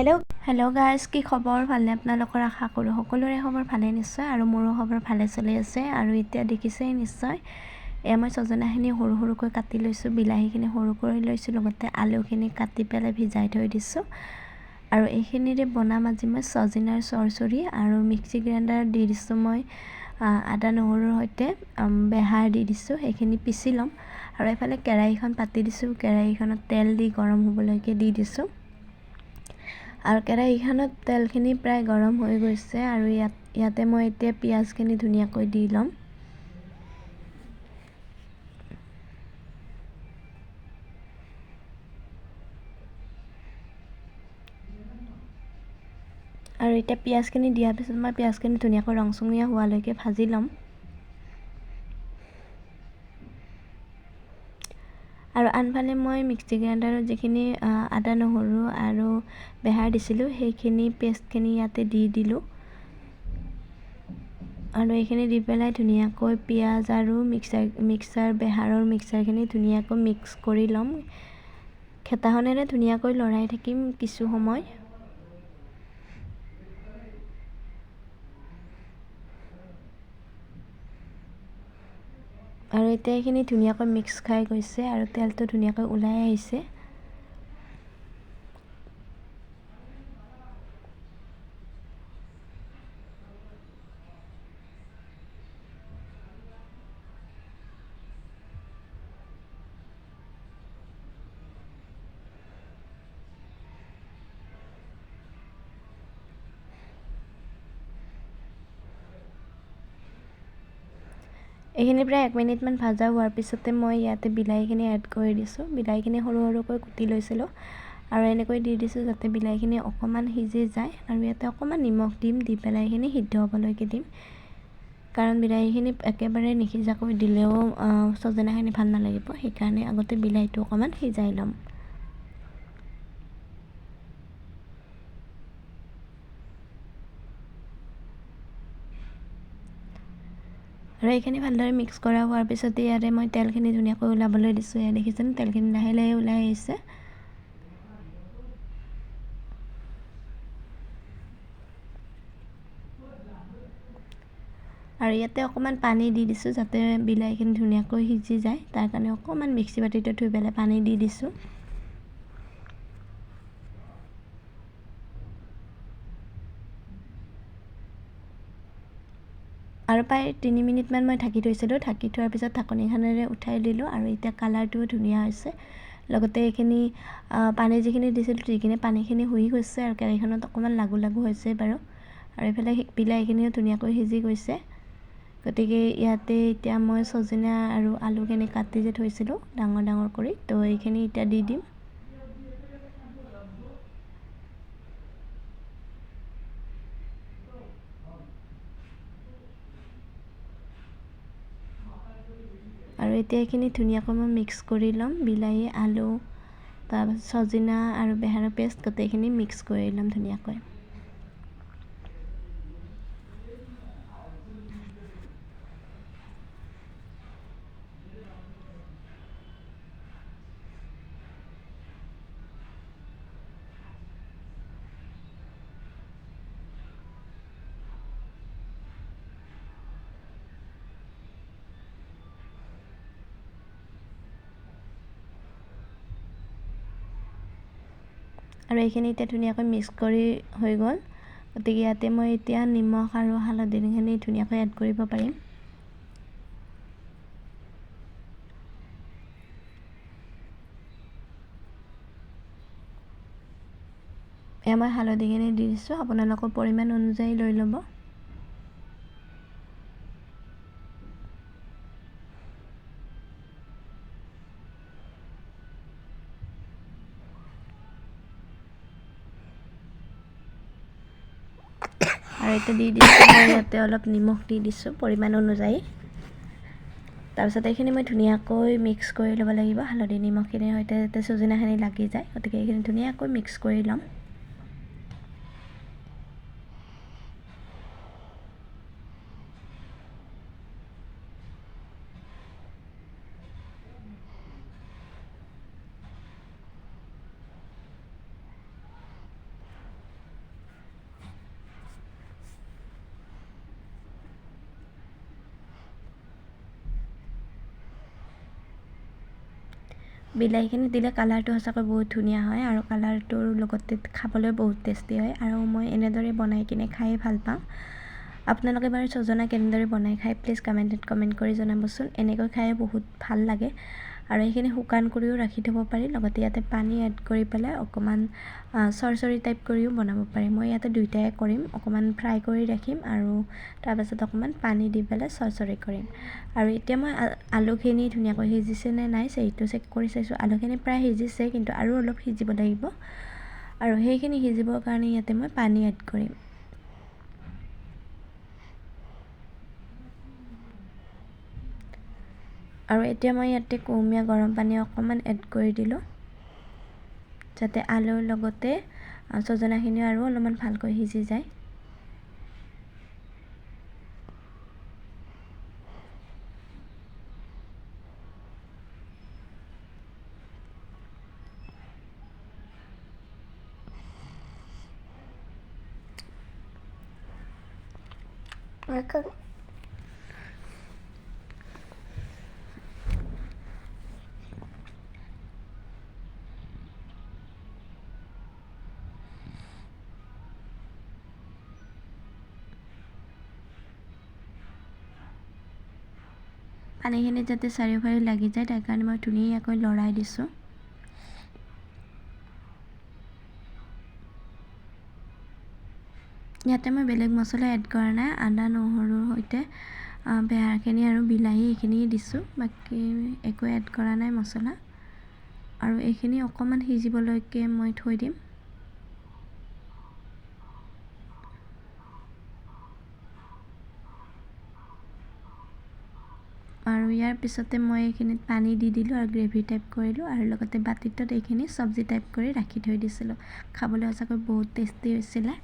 Hello' hello' guys, কি খবৰ? ভালনে আপোনালোকৰ? আশা কৰোঁ সকলোৰে খবৰ ভালেই নিশ্চয়, আৰু মোৰো খবৰ ভালে চলি আছে। আৰু এতিয়া দেখিছেই নিশ্চয়, এয়া মই ছজনাখিনি সৰু সৰুকৈ কাটি লৈছোঁ, বিলাহীখিনি সৰু কৰি লৈছোঁ, লগতে আলুখিনি কাটি পেলাই ভিজাই থৈ দিছোঁ। আৰু এইখিনিৰে বনাম আজি মই ছজিনাৰ চৰচৰি। আৰু মিক্সি গ্ৰাইণ্ডাৰত দি দিছোঁ মই আদা নহৰুৰ সৈতে বেহাৰ দি দিছোঁ, সেইখিনি পিচি ল'ম। আৰু এইফালে কেৰাহীখন পাতি দিছোঁ, কেৰাহীখনত তেল দি গৰম হ'বলৈকে দি দিছোঁ। আৰু কেৰাহীখনত তেলখিনি প্ৰায় গৰম হৈ গৈছে। আৰু ইয়াতে মই এতিয়া পিঁয়াজখিনি ধুনীয়াকৈ দি ল'ম। আৰু এতিয়া পিঁয়াজখিনি দিয়াৰ পিছত মই পিঁয়াজখিনি ধুনীয়াকৈ ৰংচঙীয়া হোৱালৈকে ভাজি ল'ম। আৰু আনফালে মই মিক্সি গ্ৰাইণ্ডাৰত যিখিনি আদা নহৰু আৰু বেহাৰ দিছিলোঁ, সেইখিনি পেষ্টখিনি ইয়াতে দি দিলোঁ। আৰু এইখিনি দি পেলাই ধুনীয়াকৈ পিঁয়াজ আৰু মিক্সাৰ বেহাৰৰ মিক্সাৰখিনি ধুনীয়াকৈ মিক্স কৰি ল'ম। হেতাখনেৰে ধুনীয়াকৈ লৰাই থাকিম কিছু সময়। আৰু এতিয়া এইখিনি ধুনীয়াকৈ মিক্স খাই গৈছে আৰু তেলটো ধুনীয়াকৈ ওলাই আহিছে। এইখিনি প্ৰায় 1 মিনিটমান ভাজা হোৱাৰ পিছতে মই ইয়াতে বিলাহীখিনি এড কৰি দিছোঁ। বিলাহীখিনি সৰু সৰুকৈ কুটি লৈছিলোঁ আৰু এনেকৈ দি দিছোঁ যাতে বিলাহীখিনি অকণমান সিজি যায়। আৰু ইয়াতে অকণমান নিমখ দিম, দি পেলাই এইখিনি সিদ্ধ হ'বলৈকে দিম, কাৰণ বিলাহীখিনি একেবাৰে নিসিজাকৈ দিলেও ছজনাখিনি ভাল নালাগিব। সেইকাৰণে আগতে বিলাহীটো অকণমান সিজাই ল'ম। আৰু এইখিনি ভালদৰে মিক্স কৰা হোৱাৰ পিছতে ইয়াতে মই তেলখিনি ধুনীয়াকৈ ওলাবলৈ দিছোঁ। এয়া দেখিছেনে, তেলখিনি লাহে লাহে ওলাই আহিছে। আৰু ইয়াতে অকণমান পানী দি দিছোঁ যাতে বিলাহীখিনি ধুনীয়াকৈ সিজি যায়। তাৰ কাৰণে অকণমান মিক্সি বাতিটো ধুই পেলাই পানী দি দিছোঁ। আৰু প্ৰায় 3 মিনিটমান মই ঢাকি থৈছিলোঁ। ঢাকি থোৱাৰ পিছত ঢাকনিখনেৰে উঠাই দিলোঁ। আৰু এতিয়া কালাৰটোও ধুনীয়া হৈছে। লগতে এইখিনি পানী যিখিনি দিছিলোঁ যিখিনি পানীখিনি শুহি গৈছে আৰু কেৰাহীখনত অকণমান লাগু লাগু হৈছে বাৰু। আৰু এইফালে বিলাহীখিনিও ধুনীয়াকৈ সিজি গৈছে। গতিকে ইয়াতে এতিয়া মই ছজিনা আৰু আলুখিনি কাটি যে থৈছিলোঁ ডাঙৰ ডাঙৰ কৰি, তো এইখিনি এতিয়া দি দিম। আৰু এতিয়া এইখিনি ধুনীয়াকৈ মই মিক্স কৰি ল'ম। বিলাহী, আলু, তাৰপাছত ছজিনা আৰু বেহাৰৰ পেষ্ট গোটেইখিনি মিক্স কৰি ল'ম ধুনীয়াকৈ। আৰু এইখিনি এতিয়া ধুনীয়াকৈ মিক্স কৰি হৈ গ'ল। গতিকে ইয়াতে মই এতিয়া নিমখ আৰু হালধিখিনি ধুনীয়াকৈ এড কৰিব পাৰিম। এয়া মই হালধিখিনি দি দিছোঁ, আপোনালোকৰ পৰিমাণ অনুযায়ী লৈ ল'ব। আৰু এতিয়া দি দিছোঁ মই ইয়াতে অলপ নিমখ দি দিছোঁ পৰিমাণ অনুযায়ী। তাৰপিছত এইখিনি মই ধুনীয়াকৈ মিক্স কৰি ল'ব লাগিব হালধি নিমখখিনিৰ সৈতে, যাতে ছজিনাখিনি লাগি যায়। গতিকে এইখিনি ধুনীয়াকৈ মিক্স কৰি ল'ম। বিলাহীখিনি দিলে কালাৰটো সঁচাকৈ বহুত ধুনীয়া হয় আৰু কালাৰটোৰ লগতে খাবলৈ বহুত টেষ্টি হয়। আৰু মই এনেদৰে বনাই কিনে খায়ে ভাল পাওঁ। আপোনালোকে বাৰু ছজনা কেনেদৰে বনাই খায় প্লিজ কমেণ্টত কমেণ্ট কৰি জনাবচোন। এনেকৈ খাই বহুত ভাল লাগে। আৰু এইখিনি শুকান কৰিও ৰাখি থ'ব পাৰি, লগতে ইয়াতে পানী এড কৰি পেলাই অকণমান চৰচৰি টাইপ কৰিও বনাব পাৰি। মই ইয়াতে দুইটাই কৰিম, অকণমান ফ্ৰাই কৰি ৰাখিম আৰু তাৰপাছত অকণমান পানী দি পেলাই চৰচৰি কৰিম। আৰু এতিয়া মই আলুখিনি ধুনীয়াকৈ সিজিছে নে নাই সেইটো চেক কৰি চাইছোঁ। আলুখিনি প্ৰায় সিজিছে, কিন্তু আৰু অলপ সিজিব লাগিব। আৰু সেইখিনি সিজিবৰ কাৰণে ইয়াতে মই পানী এড কৰিম। আৰু এতিয়া মই ইয়াতে কুহুমীয়া গৰম পানী অকণমান এড কৰি দিলোঁ, যাতে আলুৰ লগতে ছজনাখিনিও আৰু অলপমান ভালকৈ সিজি যায়। পানীখিনি যাতে চাৰিওফালে লাগি যায় তাৰ কাৰণে মই ধুনীয়াকৈ লৰাই দিছোঁ। ইয়াতে মই বেলেগ মছলা এড কৰা নাই, আদা নহৰুৰ সৈতে বেহাৰখিনি আৰু বিলাহী এইখিনি দিছোঁ, বাকী একো এড কৰা নাই মছলা। আৰু এইখিনি অকণমান সিজিবলৈকে মই থৈ দিম। আৰু ইয়াৰ পিছতে মই এইখিনিত পানী দি দিলোঁ আৰু গ্ৰেভি টাইপ কৰিলোঁ, আৰু লগতে বাতিটোত এইখিনি চব্জি টাইপ কৰি ৰাখি থৈ দিছিলোঁ। খাবলৈ সঁচাকৈ বহুত টেষ্টি হৈছিলে।